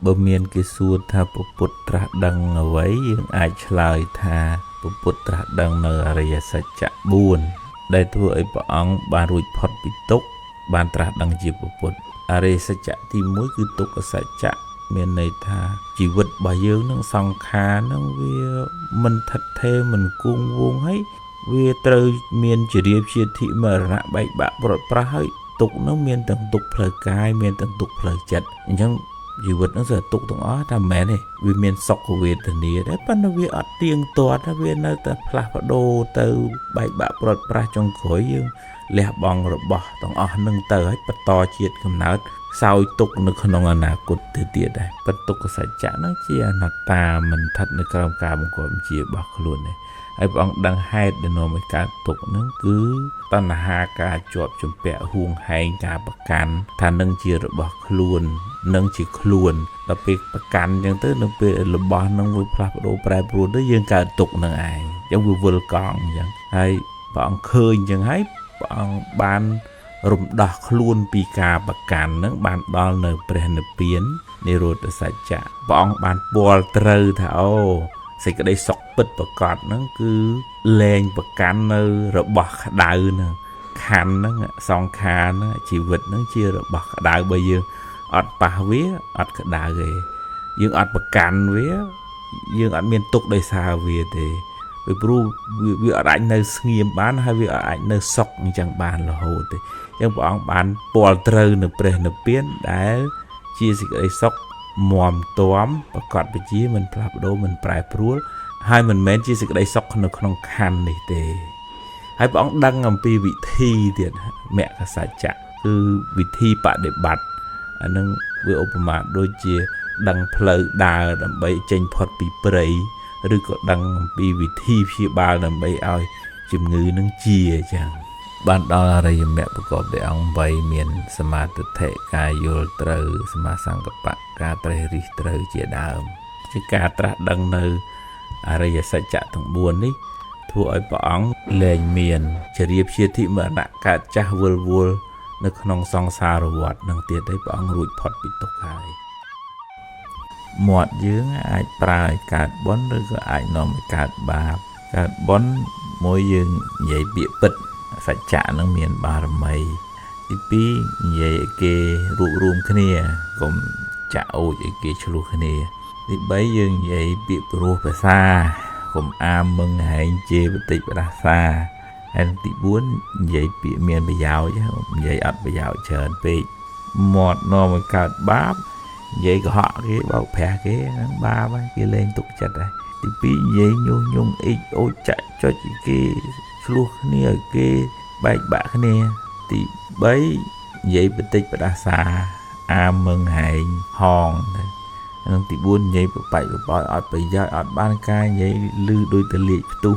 បើមានគេសួរថាព្រះពុទ្ធត្រាស់ដឹងអ្វីយើងអាចឆ្លើយថាព្រះពុទ្ធត្រាស់ដឹងនៅអរិយសច្ចៈ4ដែលធ្វើឲ្យព្រះអង្គបានរួចផុតពីទុក្ខបានត្រាស់ដឹងជាព្រះពុទ្ធអរិយសច្ចៈទី1គឺទុក្ខសច្ចៈមានន័យថាជីវិតរបស់យើងនឹងសង្ខារនឹងវាមិនថិតថេរមិនគង់វង្សហើយវាត្រូវមានជារៀបជាធិមរណៈបែកបាក់ប្រត់ប្រាស់ហើយទុក្ខនឹងមានទាំងទុក្ខផ្លូវកាយមានទាំងទុក្ខផ្លូវចិត្តអញ្ចឹងជីវិតនឹងគឺទុក្ខទាំងអស់តែមិនមែនទេវាមានសុខវេទនាដែរប៉ុន្តែវាអត់ទៀងទាត់វានៅតែផ្លាស់ប្ដូរទៅបែកបាក់ប្រត់ប្រាស់ចុងក្រោយយើងលះបង់របស់ទាំងអស់នឹងទៅហើយបន្តជាតិកំណើតសោយទុក្ខនៅក្នុងអនាគតទៅទៀតដែរបន្ទុកសច្ចៈហ្នឹងជាអនត្តាមិនស្ថិតនៅក្រោមការបង្គាប់បញ្ជារបស់ខ្លួនទេហើយព្រះអង្គដឹងហេតុដែលនាំឲ្យកើតទុក្ខហ្នឹងគឺតណ្ហាការជាប់ជំពាក់ហួងហែងការប្រកាន់ថានឹងជារបស់ខ្លួននឹងជាខ្លួនដល់ពេលប្រកាន់អញ្ចឹងទៅនៅពេលរបស់នឹងវាផ្លាស់ប្ដូរប្រែប្រួលទៅយើងកើតទុក្ខនឹងឯងអញ្ចឹងវាវិលកង់អញ្ចឹងហើយព្រះអង្គឃើញអញ្ចឹងហើយព្រះអង្គបានរំដោះខ្លួនពីការប្រកាន់នឹងបានដល់នៅព្រះនិព្វាននិរោធសច្ចៈព្រះអង្គបានពាល់ត្រូវថាអូសេចក្តីសុខពិតប្រកបហ្នឹងគឺលែងប្រកាន់នៅរបស់ក្តៅហ្នឹងខណ្ឌហ្នឹងសង្ខារហ្នឹងជីវិតហ្នឹងជារបស់ក្តៅបើយើងអត់ប៉ះវាអត់ក្តៅទេយើងអត់ប្រកាន់វាយើងអត់មានទុក្ខដោយសារវាទេពីព្រោះវាអត់អាចនៅស្ងៀមបានហើយវាអត់អាចនៅសុខអញ្ចឹងបានរហូតទេអញ្ចឹងព្រះអង្គបានពាល់ត្រូវនៅព្រះនិព្វានដែលជាសេចក្តីសុខមាំទាំប្រកបវិជាមិនផ្លាស់ប្ដូរមិនប្រែប្រួលហើយមិនមែនជាសេចក្តីសុខនៅក្នុងខណ្ឌនេះទេហើយព្រះអង្គដឹងអំពីវិធីទៀតមគ្គសច្ចៈគឺវិធីបដិបត្តិអានឹងវាឧបមាដូចជាដឹងផ្លូវដើរដើម្បីចេញផុតពីព្រៃឬក៏ដឹងអំពីវិធីព្យាបាលដើម្បីឲ្យជំងឺនឹងជាអញ្ចឹងបានដល់អរិយមគ្គប្រកបដោយអង្គ8មានសមាទិដ្ឋិការយល់ត្រូវសមាសង្កបៈការត្រេះរិះត្រូវជាដើមជាការត្រាស់ដឹងនៅអរិយសច្ចៈទាំង4នេះធ្វើឲ្យព្រះអង្គលែងមានជារៀបជាធិមរណៈកើតចាស់វិលវល់នៅក្នុងសង្សារវដ្តនឹងទៀតឲ្យព្រះអង្គរួចផុតពីទុក្ខហើយមាត់យើងអាចប្រើឲ្យកើតបុណ្យឬក៏អាចនាំឲ្យកើតបាបកើតបុណ្យមួយយើងនិយាយពាក្យពិតសច្ចៈនឹងមានបារមីទី2និយាយឲ្យគេរួបរួមគ្នាកុំចាក់អូចឲ្យគេឆ្លោះគ្នាទី3យើងនិយាយពាក្យព្រោះភាសាកុំអាមឹងហែងជេរបតិចបដាសាហើយទី4និយាយពាក្យមានប្រយោជន៍និយាយអត់ប្រយោជន៍ច្រើនពេកមាត់នាំឲ្យកើតបាបនិយាយកុហកគេបោកប្រាស់គេហ្នឹងបាបហើយគេលែងទុកចិត្តហើយទី2និយាយញុះញង់អ៊ីចអូចចាក់ចុចគេឆ្លោះគ្នាឲ្យគេបែកបាក់គ្នាទី3និយាយបន្តិចបដាសាអាមឹងហែងហងទៅនិងទី4និយាយប្របាច់ប្របោយអត់ប្រយោជន៍អត់បានការនិយាយលឺដូចទៅលាកផ្ទុះ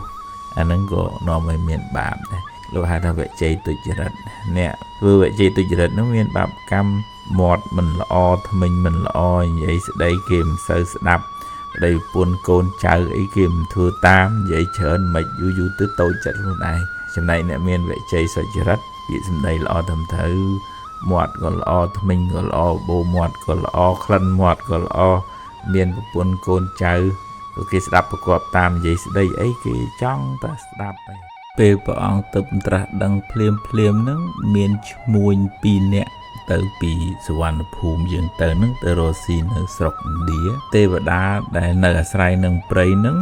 អាហ្នឹងក៏នាំឲ្យមានបាបដែរលោកហៅថាវិជ័យទុច្ចរិតអ្នកធ្វើវិជ័យទុច្ចរិតហ្នឹងមានបាបកម្មមាត់មិនល្អថ្មិញមិនល្អនិយាយស្ដីគេមិនសូវស្ដាប់ប្តីប្រពន្ធកូនចៅអីគេមិនធ្វើតាមនិយាយច្រើនមិនយូរយូរទៅតូចចិត្តខ្លួនឯងចំណែកអ្នកមានវិជ័យសុចរិតពាក្យសម្ដីល្អត្រឹមត្រូវមាត់ក៏ល្អថ្មិញក៏ល្អបោមាត់ក៏ល្អក្លិនមាត់ក៏ល្អមានប្រពន្ធកូនចៅក៏គេស្ដាប់ប្រកបតាមនិយាយស្ដីអីគេចង់តែស្ដាប់ឯងពេលព្រះអង្គទៅត្រាស់ដឹងភ្លាមភ្លាមហ្នឹងមានឈ្មួញ2នាក់ទៅពីសុវណ្ណភូមិយើងទៅហ្នឹងទៅរកស៊ីនៅស្រុកឥណ្ឌាទេវតាដែលនៅអាស្រ័យនឹងព្រៃហ្នឹង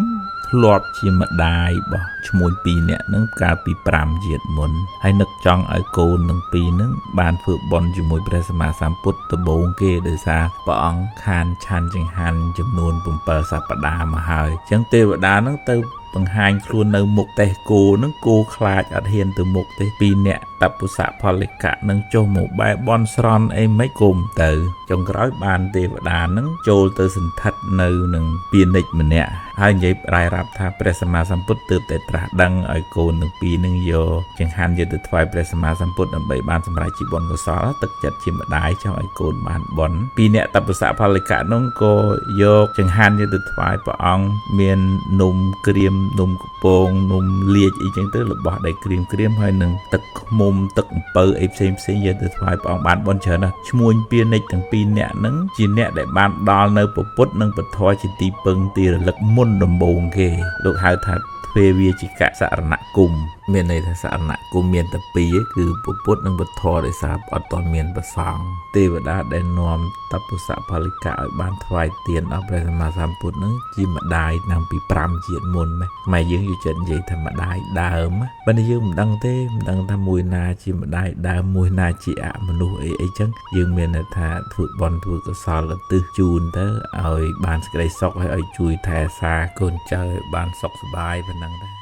ធ្លាប់ជាម្ដាយរបស់ឈ្មួញ2នាក់ហ្នឹងកាលពី5ជាតិមុនហើយនឹកចង់ឲ្យកូនទាំងពីរហ្នឹងបានធ្វើបុណ្យជាមួយព្រះសម្មាសម្ពុទ្ធដំបូងគេដោយសារព្រះអង្គខានឆាន់ចង្ហាន់ចំនួន7សប្តាហ៍មកហើយអញ្ចឹងទេវតាហ្នឹងទៅបង្ហាញខ្លួននៅមុខតេះគោហ្នឹងគោខ្លាចអត់ហ៊ានទៅមុខទេពីរនាក់តពុសៈផលិកៈនឹងចុះមកបែបន់ស្រន់អីមិនគុំទៅចុងក្រោយបានទេវតាហ្នឹងចូលទៅសន្ធិដ្ឋនៅនឹងពាណិជ្ជម្នាក់ ហើយនិយាយរាយរាប់ថាព្រះសម្មាសម្ពុទ្ធទើបតែត្រាស់ដឹងឲ្យកូនទាំងពីរនឹងយកចង្ហាន់យកទៅថ្វាយព្រះសម្មាសម្ពុទ្ធដើម្បីបានសម្រេចជាបុណ្យកុសលទឹកចិត្តជាម្ដាយចង់ឲ្យកូនបានបុណ្យពីរអ្នកតបស្សផលិកៈនោះក៏យកចង្ហាន់យកទៅថ្វាយព្រះអង្គមាននំក្រៀមនំកំពងនំលាជអីចឹងទៅរបស់ដែលក្រៀមហើយនឹងទឹកឃ្មុំទឹកអំពៅអីផ្សេងយកទៅថ្វាយព្រះអង្គបានបុណ្យច្រើនណាស់ឈ្មួញពាណិជ្ជទាំងពីរអ្នកហ្នឹងជាអ្នកដែលបានដល់នៅពុទ្ធនិងពធជាទីពឹងទីរលឹកមុនដំបូងគេលោកហៅថាទ្វេវាជិកសរណគមមានន័យថាសរណគមមានតែពីរគឺពុទ្ធនិងពធដោយសារអត់ទាន់មានប្រសង់ទេវតាដែលនាំតបស្សផលិកៈឲ្យបានថ្វាយទានដល់ព្រះសម្មាសម្ពុទ្ធនឹងជាម្ដាយតាំងពី5ជាតិមុនម៉េះខ្មែរយើងយល់ចិត្តនិយាយថាម្ដាយដើមប៉ុន្តែយើងមិនដឹងទេមិនដឹងថាមួយណាជាម្ដាយដើមមួយណាជាអមនុស្សអីចឹងយើងមានតែថាធ្វើបុណ្យធ្វើកុសលឧទ្ទិសជូនទៅឲ្យបានសេចក្តីសុខហើយឲ្យជួយថែរក្សាកូនចៅឲ្យបានសុខសប្បាយប៉ុណ្ណឹងដែរ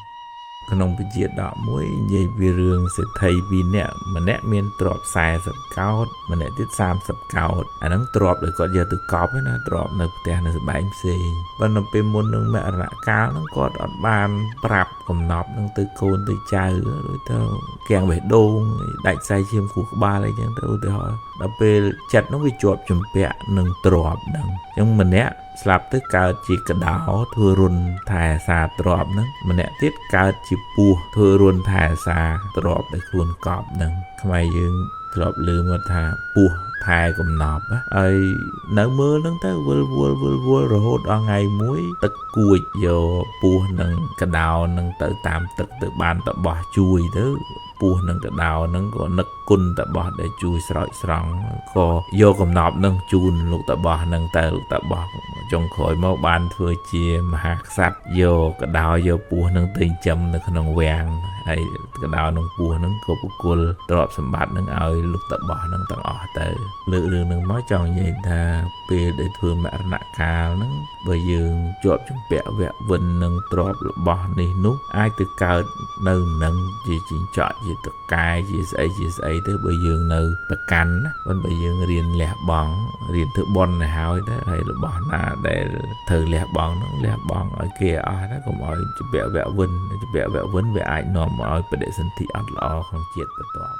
ក្នុងពជាដកមួយនិយាយពីរឿងសេដ្ឋីពីរនាក់ម្នាក់មានទ្រព្យ40កោដម្នាក់ទៀត30កោដអាហ្នឹងទ្រព្យដែលគាត់យកទៅកប់ឯណាទ្រព្យនៅផ្ទះនៅស្បែងផ្សេងប៉ុន្តែពេលមុននឹងមរណកាលហ្នឹងគាត់អត់បានប្រាប់កំណប់ហ្នឹងទៅកូនទៅចៅដូចទៅគាំងបេះដូងដាច់ខ្សែឈាមខួរក្បាលអីចឹងទៅឧទាហរណ៍ដល់ពេលចិត្តហ្នឹងវាជាប់ជំពាក់នឹងទ្រព្យហ្នឹងអញ្ចឹងម្នាក់ស្លាប់ទៅកើតជាកដោធ្វើរុនថែសាទ្របហ្នឹងម្នាក់ទៀតកើតជាពស់ធ្វើរុនថែសាទ្របដែលខ្លួនកប់ហ្នឹងខ្មែរយើងធ្លាប់ឮមកថាពស់ថែកំណប់ហើយនៅមើលហ្នឹងទៅវិលវល់រហូតដល់ថ្ងៃមួយទឹកគួចយកពស់នឹងកដោនឹងទៅតាមទឹកទៅបានតបោះជួយទៅពស់នឹងកដោនឹងក៏នឹកគុណតបោះដែលជួយស្រោចស្រង់ក៏យកកំណប់នឹងជូនលោកតបោះនឹងទៅលោកតបោះចុងក្រោយមកបានធ្វើជាមហាក្សត្រយកកដោយកពស់នឹងទៅចិញ្ចឹមនៅក្នុងវាំងហើយកដោនឹងពស់នឹងក៏ប្រគល់ទ្រព្យសម្បត្តិនឹងឲ្យលោកតបោះនឹងទាំងអស់ទៅលើករឿងនឹងមកចង់និយាយថាពេលដែលធ្វើមរណកាលហ្នឹងបើយើងជាប់ជំពាក់វៈវិននឹងទ្រព្យរបស់នេះនោះអាចទៅកើតនៅនឹងជាជីងចក់ជាតកែជាស្អីទៅបើយើងនៅប្រកាន់ណាប៉ុន្តែបើយើងរៀនលះបង់រៀនធ្វើបុណ្យទៅហើយទៅហើយរបស់ណាដែលត្រូវលះបង់ហ្នឹងលះបង់ឲ្យគេអស់ណាកុំឲ្យជំពាក់វៈវិនជំពាក់វៈវិនវាអាចនាំមកឲ្យបដិសន្ធិអត់ល្អក្នុងជាតិបន្ទាប់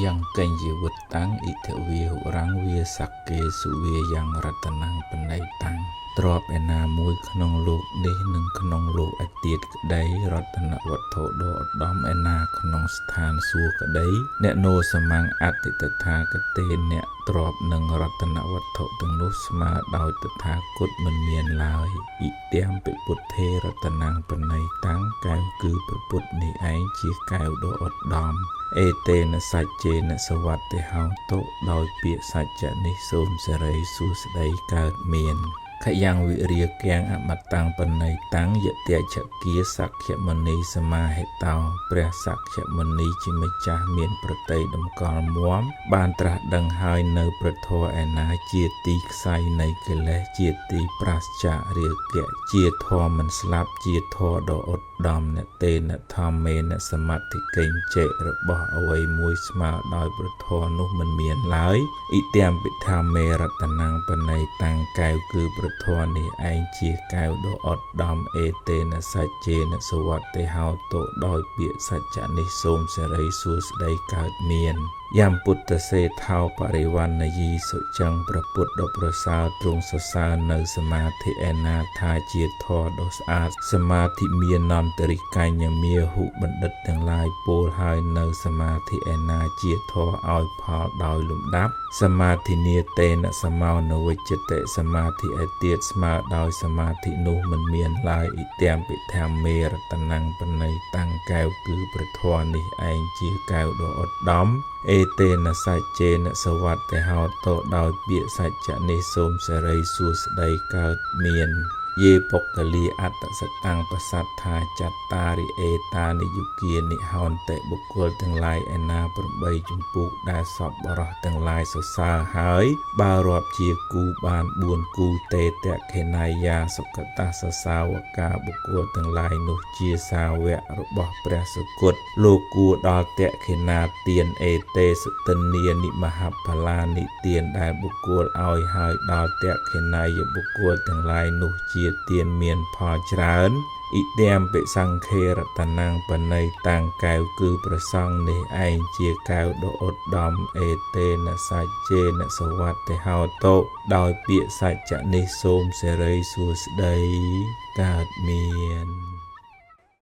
យ៉ាងកេញជីវិតតាំងអិធវាហុរាំងវាសក្កេសុវាយ៉ាងរតនំបណៃតាំងទ្រព្យឯណាមួយក្នុងលោកនេះនិងក្នុងលោកឯទៀតក្តីរតនវត្ថុដ៏ឧត្តមឯណាក្នុងស្ថានសួគ៌ក្តីអ្នកនោសមាំងអតិតថាគតេអ្នកទ្រព្យនិងរតនវត្ថុទាំងនោះស្មើដោយតថាគតមិនមានឡើយអ៊ិទាំងពិពុទ្ធេរតនំបណៃតាំងកែវគឺព្រះពុទ្ធនេះឯងជាកែវដ៏ឧត្តមអេតេនសច្ចេនសវត្តិហោតុដោយពាក្យសច្ចៈនេះសូមសេរីសួស្តីកើតមានខយ៉ាងវិរិយកាំងអមតាំងបណៃតាំងយតិចគាសក្យមនីសមាហិតោព្រះសក្យមនីជាម្ចាស់មានប្រតិតម្កល់មាំបានត្រាស់ដឹងហើយនៅព្រះធម៌ឯណាជាទីខ្សែនៃកិលេសជាទីប្រាសចាករាគៈជាធម៌មិនស្លាប់ជាធម៌ដ៏ឧត្តមនតេនធម្មេនសមាធិកិញ្ចេរបស់អ្វីមួយស្មើដោយព្រះធម៌នោះមិនមានឡើយអ៊ិទាំងពិធម្មេរតនំបណៃតាំងកែវគឺព្រះធម៌នេះឯងជាកែវដ៏ឧត្តមអេតេនសច្ចេនសវត្តិហោតុដោយពាក្យសច្ចៈនេះសូមសេរីសួស្តីកើតមានយ៉ាំពុទ្ធសេថោបរិវណ្ណយីសុចឹងព្រះពុទ្ធដ៏ប្រសើរទ្រង់សរសើរនៅសមាធិឯណាថាជាធម៌ដ៏ស្អាតសមាធិមាននន្តរិកញ្ញមាហុបណ្ឌិតទាំងឡាយពោលហើយនៅសមាធិឯណាជាធម៌ឲ្យផលដោយលំដាប់សមាធិនាតេនសមោនវិជ្ជតិសមាធិឯទៀតស្មើដោយសមាធិនោះមិនមានឡើយអ៊ិទាំងពិធម្មេរតនំបណៃតាំងកែវគឺព្រះធម៌នេះឯងជាកែវដ៏ឧត្តមអេតេនសច្ចេនសវត្តិហោតុដោយពាក្យសច្ចៈនេះសូមសេរីសួស្តីកើតមានយេបុគ្គលាអត្តសតាំងបសត្ថាចត្តារិអេតានិយុគានិហោនតិបុគ្គលទាំងឡាយឯណា8ជំពូកដែលសពបរោះទាំងឡាយសរសើរហើយបើរាប់ជាគូបាន4គូតេតខេណាយាសុគតសសាវកាបុគ្គលទាំងឡាយនោះជាសាវករបស់ព្រះសុគតលោកគួរដល់តខេណាទានអេតេសតិនានិមហផលានិទានដែលបុគ្គលឲ្យហើយដល់តខេណាយបុគ្គលទាំងឡាយនោះជា ជាទានមានផលច្រើន ឥទមពិសង្ឃេរតនំបណៃតាំងកែវគឺប្រសង់នេះឯងជាកែវដ៏ឧត្តមអេតេនសច្ចេនសវត្តិហោតុដោយពាក្យសច្ចៈនេះសូមសិរីសួស្តីកើតមាន។